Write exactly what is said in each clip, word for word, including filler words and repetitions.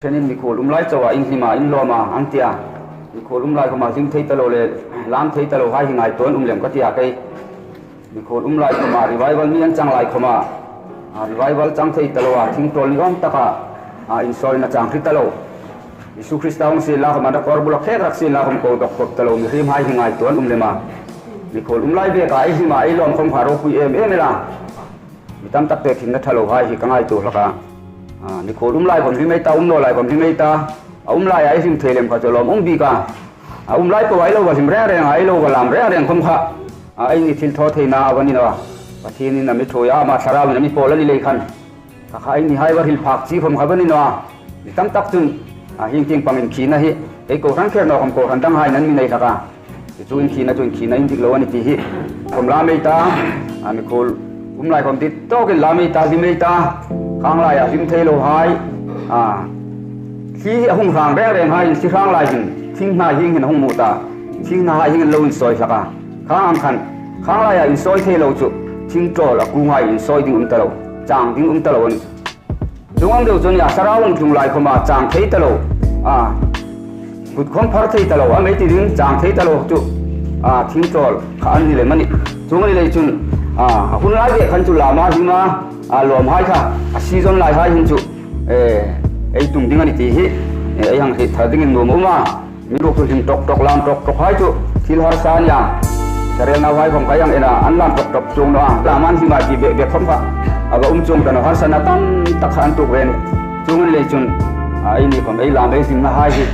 Ṭhenin mikhuol um lai chauha in hlim a, in lawm a, an ti a. Mikhuol um lai khawma hlim thei ta lo le, lam thei ta lo hai hi ngaituo an um lem ka ti a kei. Mikhuol um lai khawma revival mi an chang lai khawma, a, revival chang thei ta lo a, thingtawl ni awm taka, a, insawina chang hri ta lo. Isu Krista hung sien la khawma, a kawr bula khek rak sien la khawm ko dawk khop ta lo, mihriem hai hi ngaituo an um lem a. Mikhuol um lai beka ei hlim a, ei lawm khawm kha ropui em em el a. Mi tam tak te thinna ṭha lo hai hi ka ngaituo hlak a. A, mikhuol um lai khawm hlim ei ta, um naw lai khawm hlim ei ta. A um laia ei hlim thei lem kha chu lawm um bik a. A um lai po a ei lo va hlim reng reng a, ei lo va lam reng reng khawm kha, a, eini thil thaw theina a va ni naw a. Pathienin a mi ṭhuoi a, ama thlarauin a mi pawl a ni lei khan, kha kha eini hai va hril phak chi khawm kha va ni naw a. Mi tam tak chun, a, hieng tieng pang inkhina hi ei kohran kher naw khawm kohran dang haiin an mi nei hlak a. Chu inkhina chu inkhina indik lo a ni ti hi. Khawm lam ei ta, a, mikhuol um lai khawm dit tawkin lam ei ta, hlim ei ta. Khang laia hlim thei lo hai, a, thli hi a hung hrang reng reng hai, thli hrang lai hin thing hna hieng hin a hung hmu ta. Thing hna hai hieng hin lo insawi hlak a. Khang ang khan, khang laia insawi thei lo chu thingtawl a kung hai insawi ding um ta lo, chang ding um ta lo a ni. Chuong ang deu chu a nia, thlarau hung tlung lai khawma chang thei ta lo, a, kut khawm phar thei ta lo, a mei ti ding chang thei ta lo chu, a, thingtawl kha an ni lem a nih. Chuong a ni lei chun, a, a hun lai ve khan chu lama hlima, a, lawm hai kha, a season lai hai hin chu, e, ei tum ding a ni ti hi, e, ei hang hriet thar dingin nuom a um a. Mi ruok chu hlim ṭawk ṭawk, lam ṭawk ṭawk hai chu thil harsa a nia. Israel nauhai khawm kha ei hang en a, an lam ṭawk ṭawk chuong naw a, lam an hlim a ti bek bek khawm kha a va um chuong ta naw, harsatna tam tak kha an tuok ve a nih. Chuong a ni lei chun, a, eini khawm ei lam ei hlimna hai hi,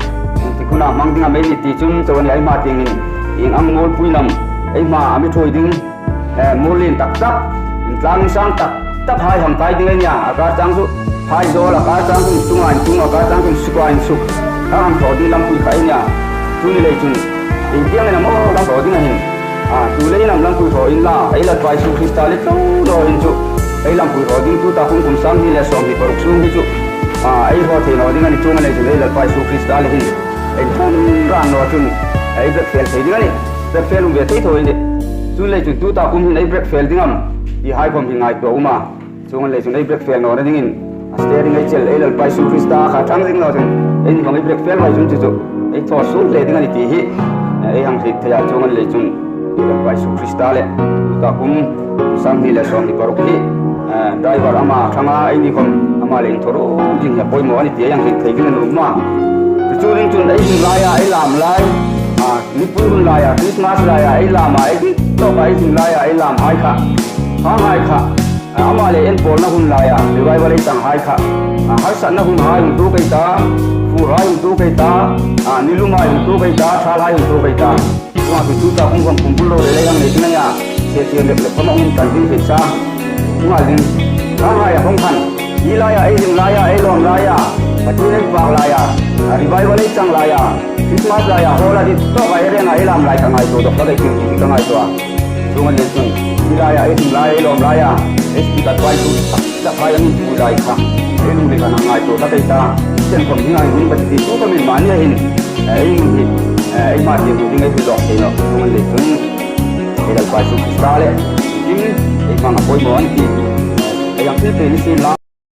ieng tik huna hmang ding am ei ni ti chun, chauh a ni ei hma tieng hin, ieng ang mawlpui nam ei hma a mi ṭhuoi ding, e, muol lien tak tak, intlang insang tak tak hai hang kai ding ei nia, a kar chang chu phaizawl, a kar chang chu inchunga inchung, a kar chang chu insuka insuk, a hang thaw ding lampui kha ei nia. Chu ni lei chun, ieng tieng am aw hang thaw ding a hin, a, tu leiin am lampui thaw inla, ei Lalpa Isu Krista le thaw naw hin chu, ei lampui thaw ding tuta kum kum sang hni le sawmhni paruk sung hi chu, a, ei thaw thei naw ding a ni. Chuong a ni lei chun ei Lalpa Isu Krista le hin ei thaw ran naw chun ei brekfel thei ding a nih. Brekfel um ve thei thaw ei nih. Chu lei chun tuta kum hin ei brekfel ding am ti hai khawm hi ngaituo a um a. Chuong a ni lei chun ei brekfel nawna dingin a steering ei chel, ei Lalpa Isu Krista kha ṭhang zing naw chun eini khawm ei brekfel vai chun chu chu ei thaw suol hle ding a ni ti hi, e, ei hang hriet thei a. Chuong a ni lei chun ei Lalpa Isu Krista le tuta kum sang hni le sawmhni paruk hi, e, driver ama ṭhang a, eini khawm ama le inthaw ruol ding hi a poimaw a ni ti ei hang hriet thei ding a nuom a. Chu chu ding chun ei hlim laia ei lam lai, a, mipui hun laia, Christmas laia ei lam a, ei dit tawka ei hlim laia ei lam hai kha, khang hai kha, a, ama le inpawlna hun laia revival ei chang hai kha, a, harsatna hun hai hung tuok ei ta, fur hai hung tuok ei ta, a, nilum hai hung tuok ei ta, thal hai hung tuok ei ta. Chuong chu tuta kum khawm kum bul lo le lei hang nei ding a nia, se se lek lek khawm a hung kan ding thei sa. Chuong ding, khang hai a hung khan, hi laia ei hlim laia, ei lawm laia, Pathien ei fak laia, a, revival ei chang laia, Christmas laia, hall a dit tawka ei reng a ei lam lai ka ngaituo dawk hlak ei ti ka ngaituo a. Chuong a ni lei chun, hi laia ei hlim laia, ei lawm laia, ei speaker pai chu tak tak hai an inpui lai kha ei lungrila hang ngaituo hlak ei ta. Chen khawm hi ngai hun ka ti tu khawmin mani a hin, e, ei nun hi, e, ei hma tieng hun ding ei hril lawk thei nawh. Chuong a ni lei chun ei Lalpa Isu Krista le kim ei hmang a poimaw a ni ti ei hang hril thei ni sien la.